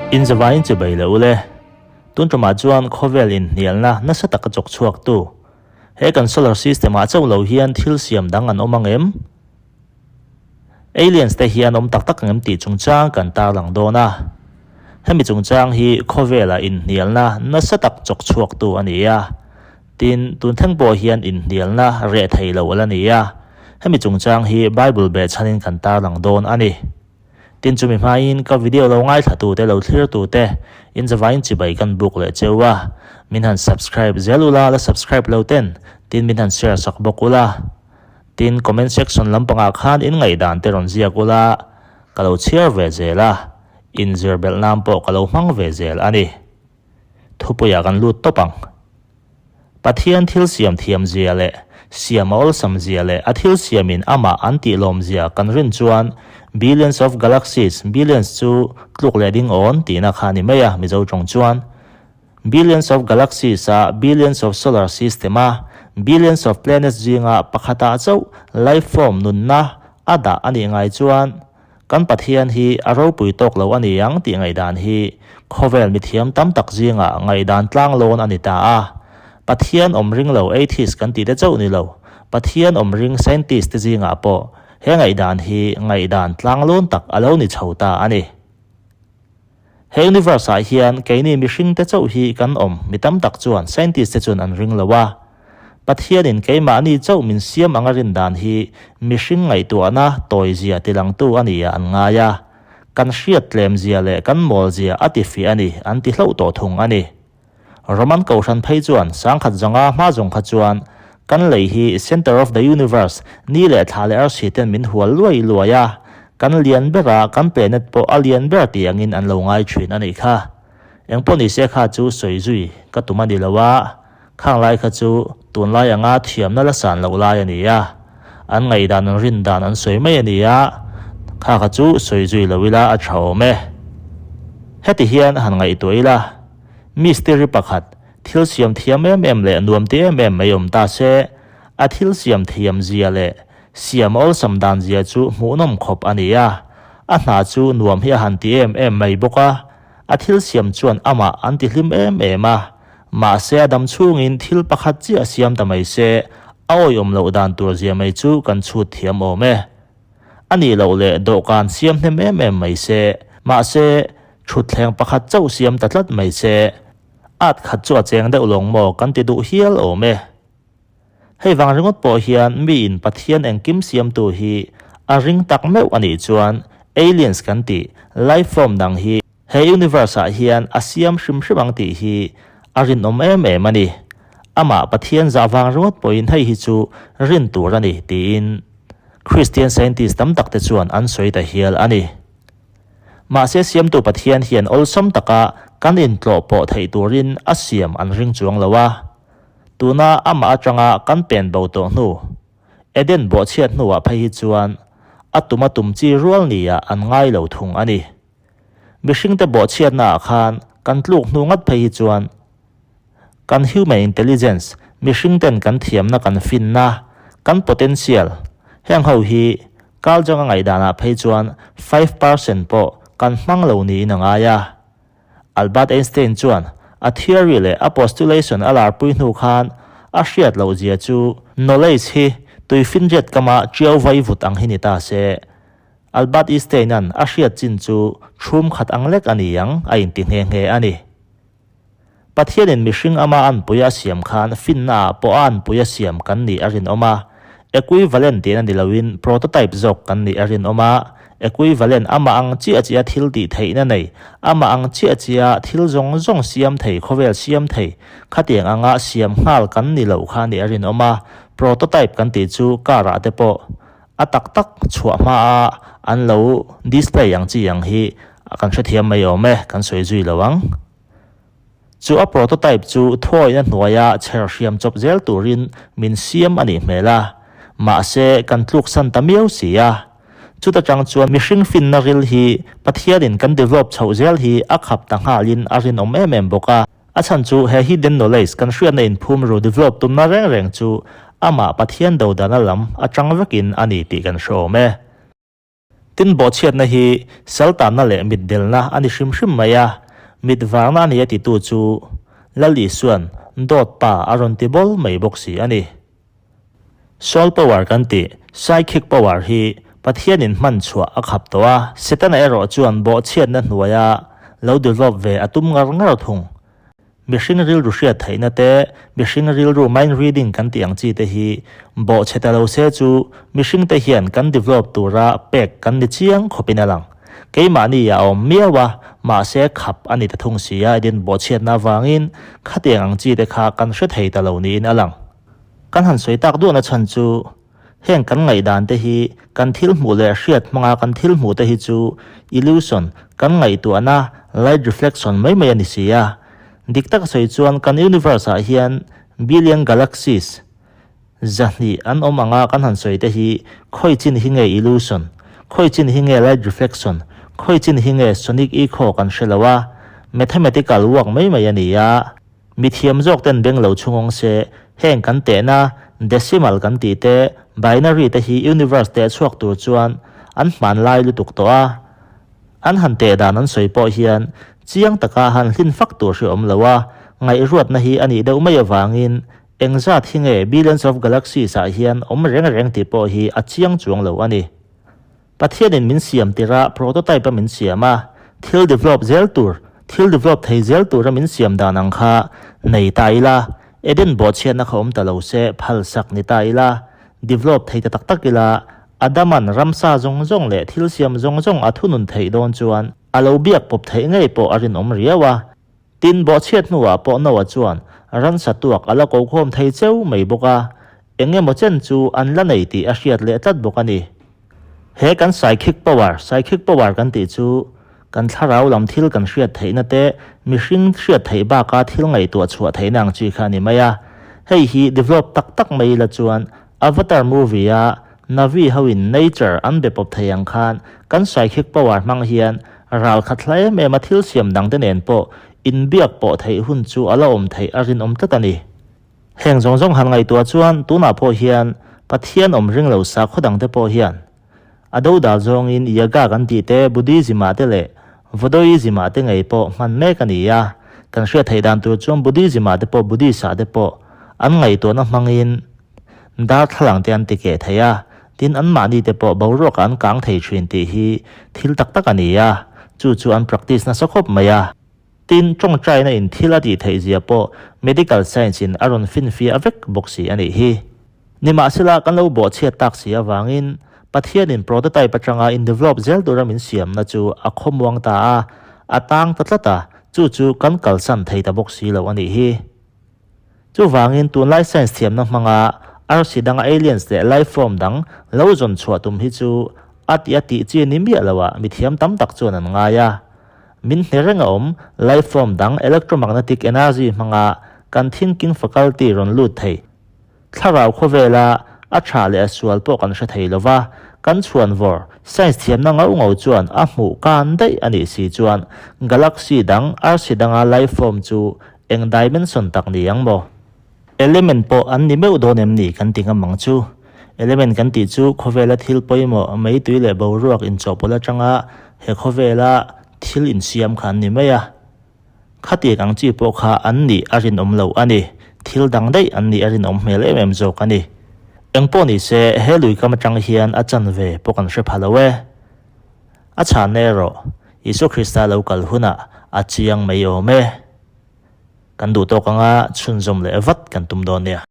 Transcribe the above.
In zavaiin chibai leh ule. Tun tumah chuan khawvel inhnialna nasa taka chawk chhuaktu he kan solar system ah chauh lo hian thil siam dang an awm ang em? Aliens te hi an awm tak tak ang em tih chungchang kan tarlang dawn a. Hemi chungchang hi khawvela inhnialna nasa tak chawk chhuaktu a ni a. Tin, tun thleng pawh hian inhnialna reh thei lo a la ni a. Hemi chungchang hi Bible behchhanin kan tarlang dawn a ni. Tin, chumi hmain ka video lo ngaithlatute lo thlirtute inzavain chibai kan buk leh cheu a. Min han subscribe zel ula, la subscribe lo ten, tin min han share sak bawk ula. Tin, comment section lampangah khan in ngaihdan te rawn ziak ula, ka lo chhiar ve zel a, inzir belh nan pawh ka lo hmang ve zel a ni. Thupuiah kan lut tawp ang. Pathian thil siam thiam zia leh siam a awlsam zia leh a thil siamin amah an tih lawm zia kan rin chuan billions of galaxies, billions chu tluk leh ding awn tihna kha a ni mai a Mizo tawng chuan. Billions of galaxies a billions of solar system a billions of planets zinga pakhatah chauh life form nunna a dah a nih ngai chuan kan Pathian hi a ropui tawk lo a ni ang tih ngaihdan hi khawvel mithiam tam tak zingah ngaihdan tlanglawn a ni ta a. Pathian awm ring lo atheist kan tih te chauh ni lo, Pathian awm ring scientist te zingah pawh he ngaihdan hi ngaihdan tlanglawn tak a lo ni chho ta a ni. He universe ah hian keini mihring te chauh hi kan awm, mi tam tak chuan scientist te chuan an ring lo a. Pathianin keimahni chauh min siam anga rin dan hi mihring ngaihtuahna tawi zia tilangtu a ni ah an ngai a. Kan hriat tlem zia leh kan mawl zia a ti fiah a ni an ti hlauh tawh thung a ni. Roman Kohhran phei chuan sangkhat zawnga hma zawng kha chuan kan lei hi center of the universe ni leh thla leh arsi ten min hual luai luai a, kan lian ber a, kan planet pawh a lian ber tih angin an lo ngai thin a nih kha. Engpawh nise kha chu sawi zui ka tum a ni lo a, khang lai kha chu tunlai anga thiamna la san loh lai a ni a, an ngaihdan an rin dan an sawi mai a ni a, kha kha chu sawi zui lo ila a tha awm e. Heti hian han ngaihtuah ila. Mistiri pakhat, thil siam thiam em em leh nuam ti em em mai awm ta se, a thil siam thiam zia leh siam awlsam dan zia chu hmuhnawm khawp a ni a. A hna chu nuam hi a han ti em em mai bawk a, a thil siam chuan amah an ti hlim em em a. Mahse a dam chhungin thil pakhat chiah siam ta mai se, a awihawm loh dan tur zia mai chu kan chhut thiam awm e. A nih loh leh dawhkan siam hnem em em mai se, mahse, thutthleng pakhat chauh siam ta tlat mai se, at khat chu a cheng deuh lawng maw kan ti duh hial awm e. Hei vang ringawt pawh hian miin Pathian engkim siamtu hi a ring tak meuh a nih chuan aliens kan tih life form dang hi he universe ah hian a siam hrim hrim ang tih hi a rinawm em em a ni. Amah Pathian zah vang ringawt pawhin hei hi chu rin tur a ni tiin Christian scientist tam tak te chuan an sawi ta hial a ni. Mahse siamtu Pathian hian awlsam taka kan intlawh pawh theih turin a siam an ring chuang lo a. Tuna amah atanga kan pen bo tawh hnu, Eden bawhchhiat hnuah phei hi chuan a tum a tum chi rual nia an ngai lo thung a ni. Mihringte bawhchhiatnaah khan kan tluk hnu ngat phei hi chuan Kan human intelligence, mihring ten kan thiamna kan finna, kan potential, heng ho hi Carl Jung-a ngaihdanah phei chuan 5% pawh kan hmang lo niin a ngai a. Albert Einstein chuan a theory leh a postulation a larpui hnu khan a hriat loh zia chu knowledge hi tuifinriat kama tiau vai vut ang hi ni ta se. Albert Einstein-a'n a hriat chin chu chhum khat ang lek a ni ang a inti nghe nghe a ni. Pathianin mihring ama anpui a siam khan finna ah pawh a anpui a siam kan nih a rinawm a, equivalent tihna ni loin prototype zawk kan nih a rinawm a, equivalent amah ang chiah chiah thil tih theihna nei, amah ang chiah chiah thil zawng zawng siam thei, khawvel siam thei, khatiang anga siam nghal kan ni loh kha nih a rinawm a, prototype kan tih chu car ah te pawh a tak tak chhuah hma a an lo display ang chi ang hi kan hrethiam mai awm e, kan sawi zui lo ang. Chu a prototype chu thuawihna hnuaia chher hriam chawp zel turin min siam a nih hmel a, mahse kan tluksan ta miau si a. Chuta tang chuan mihring finna ril hi Pathianin kan develop chhoh zel hi a khap ta nghalin a rinawm em em bawk a. A chhan chu he hidden knowledge kan hriatna inphum ru develop tumna reng reng chu amah Pathian dodana lam atang vekin a ni tih kan hre awm e. Tin, bawhchhiatna hi saltanna leh mitdelna a ni hrim hrim mai a, mit varna a ni a titu chu Lal Isua'n dawt pa a rawn ti bawl mai bawk si a ni. Soul power kan tih, psychic power hi Pathianin hman chhuah a khap tawh a, Setana erawh chuan bawhchhiatna hnuaia lo develop ve a tum ngar ngar thung. Mihring rilru hriat theihna te, mihring rilru mind reading kan tih ang chi te hi bawhchhe ta lo se chu mihring te hian kan develop tura pek kan ni chiang khawpin a lang. Keimahni a awm miau a, mahse khap a ni ta thung si a, edin bawhchhiatna avangin khatiang ang chi te kha kan hre thei ta lo niin a lang. Kan han sawi tak duahna chhan chu Heng kan ngaihdan te hi kan thil hmuh leh hriat hmanga kan thil hmuh te hi chu illusion, kan ngaihtuahna, light reflection mai mai a ni si a. Dik taka sawi chuan kan universe ah hian billion galaxies zahnih an awm anga kan han sawi te hi khawi chin hi nge illusion, khawi chin hi nge light reflection, khawi chin hi nge sonic echo kan hre lo a, mathematical work mai mai a ni a. Mi thiam zawk ten beng lo chhungawng se, heng kan tehna, decimal kan tih te, binary te hi universe teh chhuak tur chuan an hman lai lutuk tawh a. An han teh dan an sawi pawh hian chiang taka han hlin fak tur hri awm lo a, ngaihruatna hi a nih deuh mai avangin engzat hi nge billions of galaxies ah hian awm reng reng tih pawh hi a chiang chuang lo a ni. Pathianin min siam tirh prototype a min siam a, thil develop zel tur, thil develop thei zel tura min siam dan ang kha nei ta ila, Eden bawhchhiatna kha awm ta lo se phalsak ni ta ila, develop thei ta tak tak ila, Adama'n ramsa zawng zawng leh thil siam zawng zawng a thunun theih dawn chuan a lo biak pawp theih ngei pawh a rinawm riau a. Tin, bawhchhiat hnuah pawh Noah chuan ransa tuak a la ko khawm thei cheu mai bawk a, eng emaw chen chu an la nei tih a hriat leh tlat bawk a ni. He kan psychic power, psychic power kan tih chu kan thlarau lam thil kan hriat theihna te, mihring hriat theih baka thil ngaihtuah chhuah theihna ang chi kha a ni mai a. Hei hi develop tak tak mai ila chuan Avatar movie a Na'vi ho in nature an be pawp thei ang khan kan psychic power hmang hian ral khat hla em em a thil siam dang te nen pawh inbiak pawh theih hun chu a la awm theih a rinawm tlat a ni. Heng zawng zawng han ngaihtuah chuan tunah pawh hian Pathian awm ring lo sakhaw dang te pawh hian a dodal zawngin Yoga kan tih te Buddhism ah te leh Vodoism ah te ngei pawh hman mek a ni a, kan hriat theih dan tur chuan Buddhism ah te pawh Buddhist ah te pawh an ngaihtuahna hmangin Darthlalang te an ti keh thei a, tin anmahni te pawh boruakah an kang thei thin tih hi thil tak tak a ni a, chu chu an practice nasa khawp mai a. Tin, tawngtaina in thil a tih theih zia pawh medical science in a rawn finfiah vek bawk si a nih hi. Nimahsela, kan lo bawhchhiat tak si avangin Pathianin prototype atanga in develop zel tura min siamna chu a khawmuang ta a, a tang ta tlat a, chu chu kan kalsan thei ta bawk si lo a nih hi. Chuvangin tunlai science thiamna hmanga arsi danga aliens leh life form dang lo zawn chhuah tum hi chu a tih a tih chi ni miah loah mithiam tam tak chuan an ngai a. Min hne reng a awm life form dang electromagnetic energy hmanga kan thinking faculty rawn lut thei. Thlarau khawvela a tha leh a sual pawh kan hre thei lova, kan chhuan vawr science thiamna ngau ngau chuan a hmuh kan daih a nih si chuan galaxy dang arsi danga life form chu Eng dimension tak ni ang maw? Element pawh an ni meuh dawn em ni kan ti ngam ang chu. Element kan tih chu khawvela thil pawimawh meitui leh boruak inchawhpawlh atanga he khawvela thil insiam kha an ni mai a. Khatiang ang chi pawh kha an nih a rinawm lo a ni. Thil dang daih an nih a rinawm hmel em em zawk a ni. Eng pawh ni se he lui kam atang hian a chanve pawh kan hre pha lo e. A chhanna erawh Isua Krista lo kal hunah a chiang mai awm e. Kan duh tawk anga chhunzawm leh vat kan tum dawn nia.